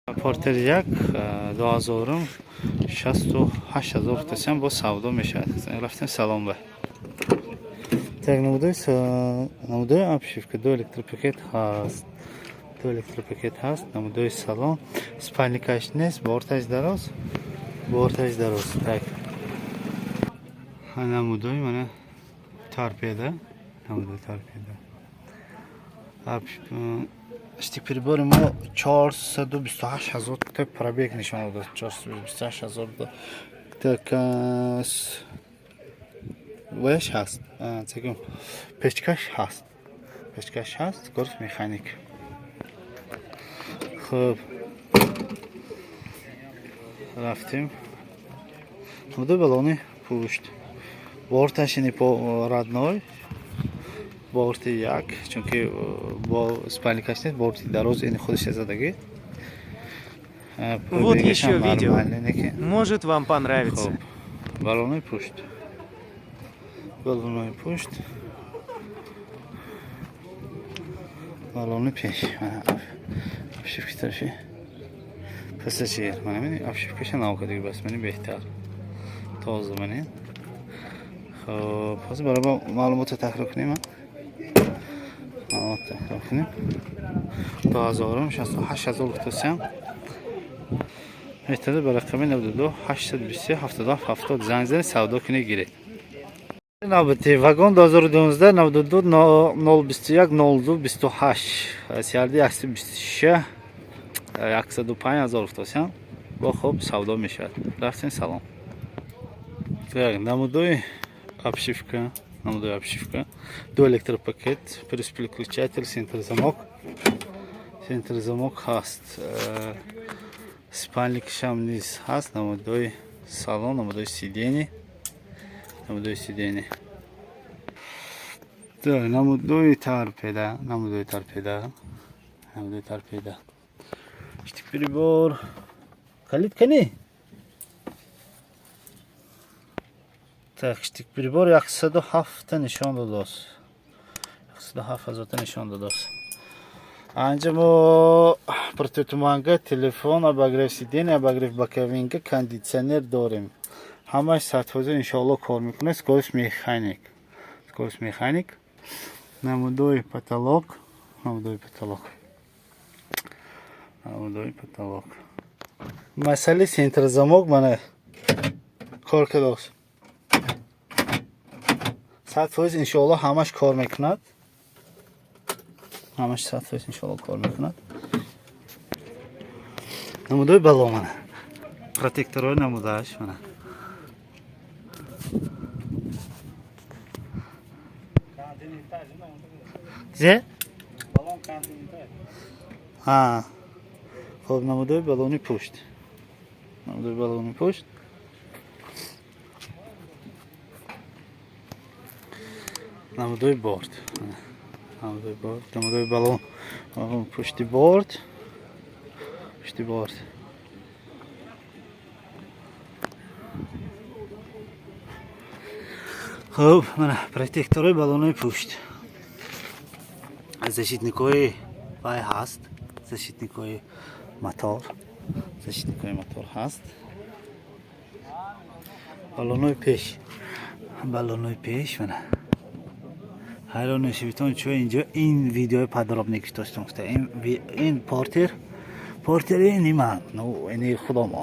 Портер як дуҳазорум, 68 000 гуфтасиам, бо савдо мешавад. Рафтем салон ба. Так, намудои обшивка, ду электропакет ҳаст, ду электропакет ҳаст. Намудои салон, спальникаш нест, борташ дароз, борташ дароз. Так, намудои мана торпеда, намудои торпеда. Штык-прибори мо 428 000 та пробег нишон дод, 428 000. Так, ваяш ҳаст, цегум, печкаш ҳаст, печкаш ҳаст, скорость механик. Хуб, рафтем. Намудои балони пушт, борташ ини по родной, борти як, чунки бо спальникаш нест, борти дароз, ини худаш задагӣ. Вот еще видео. Нормальный. Может, вам понравится. Хуб, балонои пушт, балонои пушт, балони пеш. Обшивки тарафи пассажир мана мени, обшивкаша нав кардагӣ, бас мани беҳтар, тоза мани. Хуб, ҳозир барои маълумотро такрор кунем, маълумот такрор кунем. Дуҳазорум, 68 000 гуфтасиам. Метавонед ба рақами 92 823 77 70 занг занед, савдо кунед, гиред. Навбати вагон 2012, 92 021 02 28, сиарди 126, 105 000 гуфтасиам, бо хуб савдо мешавад. Рафтем салон. Так, намудои обшивка, намудои обшивка, ду электропакет, плюс переключатель, центр замок, центр замок ҳаст. Спальникшам низ ҳаст. Намудои салон, намудои сиденье, намудои сиденье. Намудои торпеда, намудои торпеда, намудои торпеда. Штык-прибор, калит кани. Так, штык-прибор 107-та нишон додааст, 107 ҳазорта нишон додааст. Анҷа мо противотуманка, телефон, обогрев сиденья, обогрев боковинка, кондитсионер дорем. Ҳамаш 100% иншоалло кор мекунад. Скорость механик, скорость механик. Намудои потолок, намудои потолок, намудои потолок. Масъалаи центрзамок мана кор кардааст 100%, иншоалло ҳамаш кор мекунад, ҳамаш 100% иншоалло кор мекунад. Намудои бало мана, протекторҳои намудааш мана. Зе? Ҳа. Хуб, намудои балони пушт. Намудои балони пушт. Намудои борт. Намудои борт, намудои балон пушти борт. Пушти борт. Хуб, мана протекторҳои балонои пушт. Защитникҳои вай ҳаст, защитникҳои мотор, защитникҳои мотор ҳаст. Балонои пеш, балонои пеш мана. Ҳайрон мешавитон, чун инҷо ин видеои подробно гуфтоштам, гуфта ин портер, портери ини ман, ну ини худомо.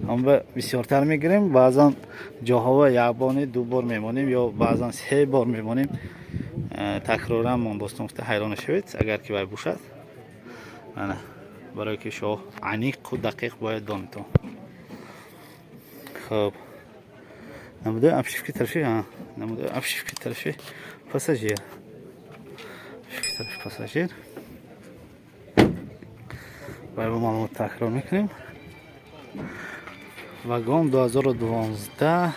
Ҳама бисёртар мегирем, баъзан ҷоҳово як бор не, ду бор мемонем ё баъзан се бор мемонем. Такроран мондостон гуфта ҳайрон нашавед, агар ки вай бошад. Мана, барое ки шоҳ аниқу дақиқ бояд донитон. Хуб, намудои обшивки тарафи, намудои обшивки тарафи пассажир, обшивки тарафи пассажир. Вай бо маълумот такрор мекунем. Вагон 2012,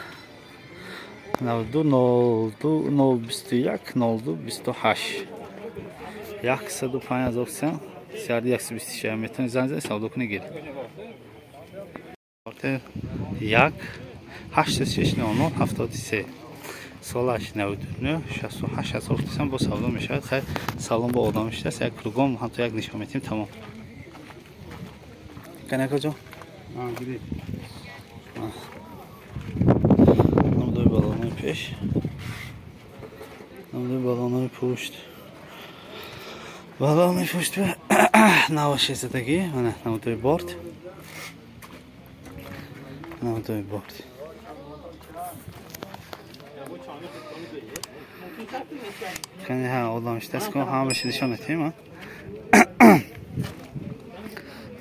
92 02 021 02 28, 105 000 сем, сиарди 126. Метавонед занг занед, савдо кунед, гиред. Як 86 00 73, солаш 99, 68 000 сем, бо савдо мешавад. Хайр, салон бо одам шудааст, як кругом ҳамто як нишон метиҳем, тамом. Канакаҷон, намудои баллонои пеш, намудои баллонои пушт. Баллони пушт навашезадагӣ. Мана намудои борт, намудои борт. Кани, ҳа, одам иштаст кун, ҳамаша нишон метиҳем.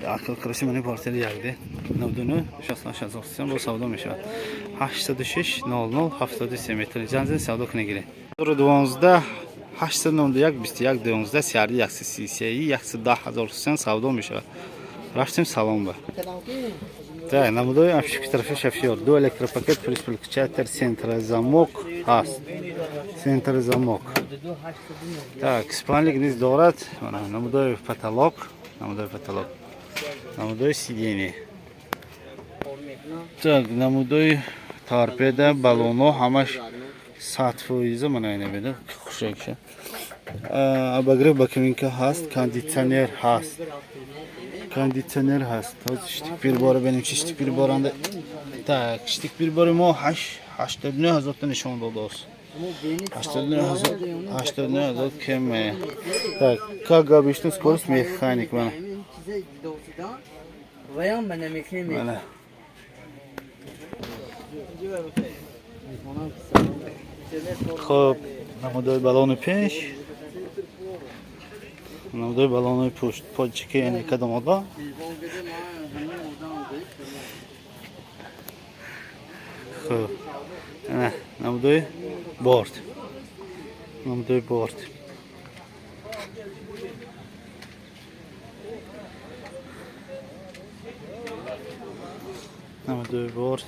Акл кроси мани портери якде 99 68 бо савдо мешавад. 86 00 73 метр занзен савдо кунед, гиред. 12 891 21 12 CRD 133 110 ҳазор сен савдо мешавад. Рафтем салон ба. Так, намудои обшивки тарафи шофёр, ду электропакет плюс переключатель, центр замок ҳаст, центр замок. Так, спальник низ дорад. Намудои потолок, намудои потолок, намудои сиденье. Так, намудои торпеда, баллоно ҳамаш 100%. Мана ина беда, хушакша. Обогрев боковинка ҳаст, кондитсионер ҳаст, кондитсионер ҳаст. Ҳозир штык прибора бинем, чи штык приборанда. Так, штык прибори мо 89 ҳазорта нишон додааст, 89 ҳазор, 89 ҳазор км. Так, как обычно, скорость механик. Мана, мана. Хоб, намудои баллони пеш, намудои баллонои пушт, подчики яъне кадом ода. Хоб, намудои борт, намудои борт, намудои борт.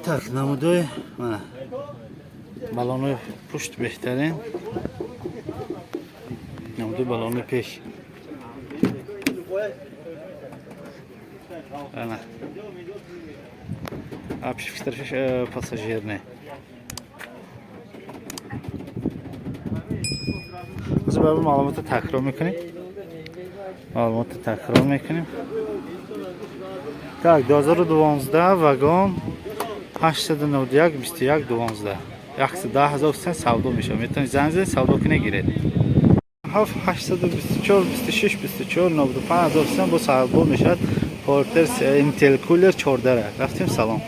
Так, намудои, мана, баллонои пушт беҳтарин, намудои баллонои пеш. Ана обшивки тарафи пассажирне. Ҳозир ба маълумотро такрор мекунем, маълумотро такрор мекунем. Так, 2012 вагон, 891 21 12, 110 ҳазор сен савдо мешавад. Метавонед занг занед, савдо кунед, гиред. 7 824 26 24 95 ҳазор сен бо савдо мешавад. Портер интеркулер 14. Рафтем салон.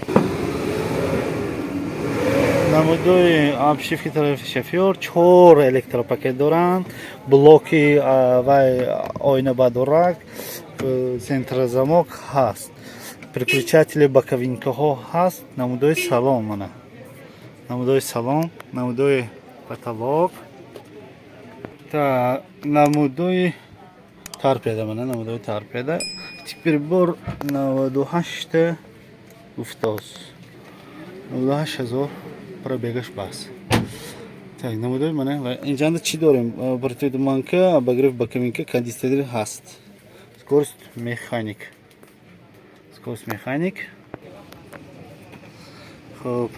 Намудои обшивки тарафи шофёр, чор электропакет доранд, блоки вай, оина бадорак, центрозамок ҳаст, переключатели боковинкаҳо ҳаст. Намудои салон, мана намудои салон, намудои потолок. Та намудои торпеда, мана намудои торпеда. Прибор 98 гуфтоз, 98 ҳазор пробегаш бас. Так, намудои, мана инҷанда чӣ дорем? Противотуманка, обогрев боковинка, кондитсионер ҳаст, скорость механик, скорость механик. Хоб,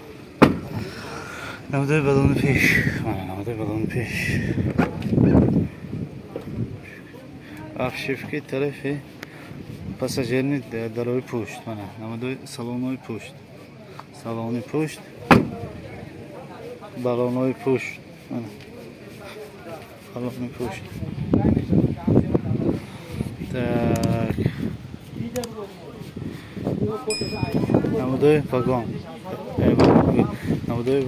намудои баллони пеш, мана намудои баллони пеш, обшивки тарафи пассажирни, дарои пушт. Мана намудои салонои пушт, салони пушт, баллонои пушт, мана баллони пушт. Так, намудои вагон, намудои,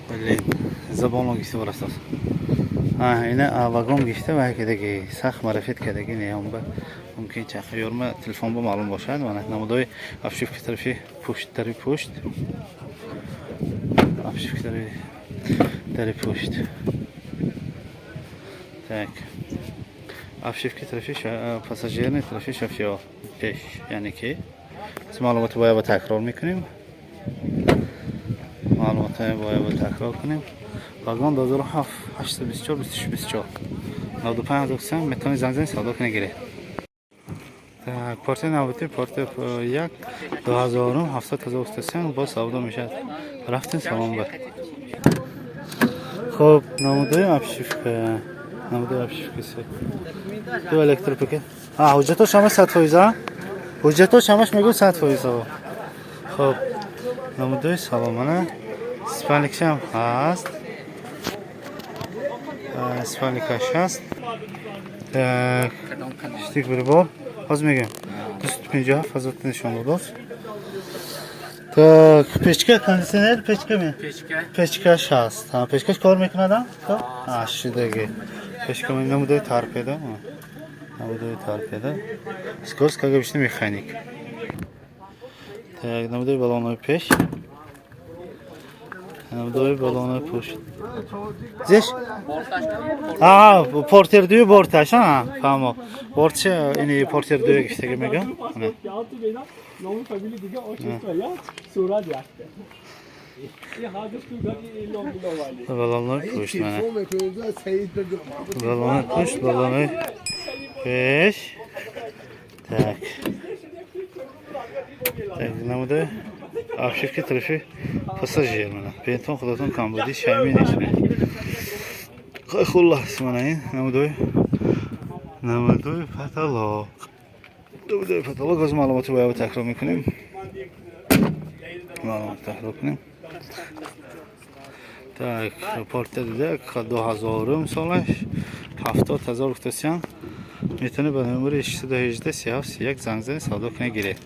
блин, забонро гишта барастос. Ина вагон гишта ва кадаги сахт марафет кадаги неёмба, мумкин чаха ёрма телефон ба маълум бошад. Мана намудои обшивки тарафи пушт, тарафи пушт, обшивки тарафи тарафи пушт. Так, обшивки тарафи пассажирни, тарафи шофёр пеш, яъне ки маълумоти бояд ба такрор мекунем, маълумотҳои бояд ба такрор кунем. Вагон 2007, 824 26 24 95 ҳазор сем. Метавонед занг занед, савдо кунед, гиред. Так, порти навбати порти як дуҳазорум, 70 ҳазор сем боз савдо мешавад. Рафтем салон ба. Хоб, намудои обшивка. Намудаи обшивки се ду электропакет. А ҳуҷҷатош ҳамаш 100%, ҳуҷҷатош ҳамаш мегӯ 100%. Хоб, намудаи салон мана, спальникшам ҳаст, спальникаш ҳаст. Так, штик прибор ҳозир мегӯем, 257 000 нишон додост. Так, печка, кондиционер, печка ми? Печкаш ҳаст. Печкаш кор мекунад? Шидаги. Печка, намудаи торпеда. Намудаи торпеда. Скорость, как обычно, механик. Так, намудаи баллонои пеш. Намудаи баллонои пушт. Здесь? А, портер дую борташ, а? Фаҳмо. Бортша ини портер дую гифтага мегам. Номи фамилия дига, отчество як, сурат якта. И ҳадаш ту гади илом биловали. Баллонои пушт мана. Баллонои пушт, баллонои пеш. Так. Так, намудаи обшивки тарафи пассажир мана. Бентон худатон камбудӣ шайми нест. Хуллас, мана ин намудои потолок. Намудои потолок, аз маълумоти бояд такрор мекунем. Маълумот такрор кунем. Так, портер дида, 2000-ум солаш, 70 000 гуфтасиян. Метавонед ба номери 618 37 31 занг занед, савдо кунед, гиред.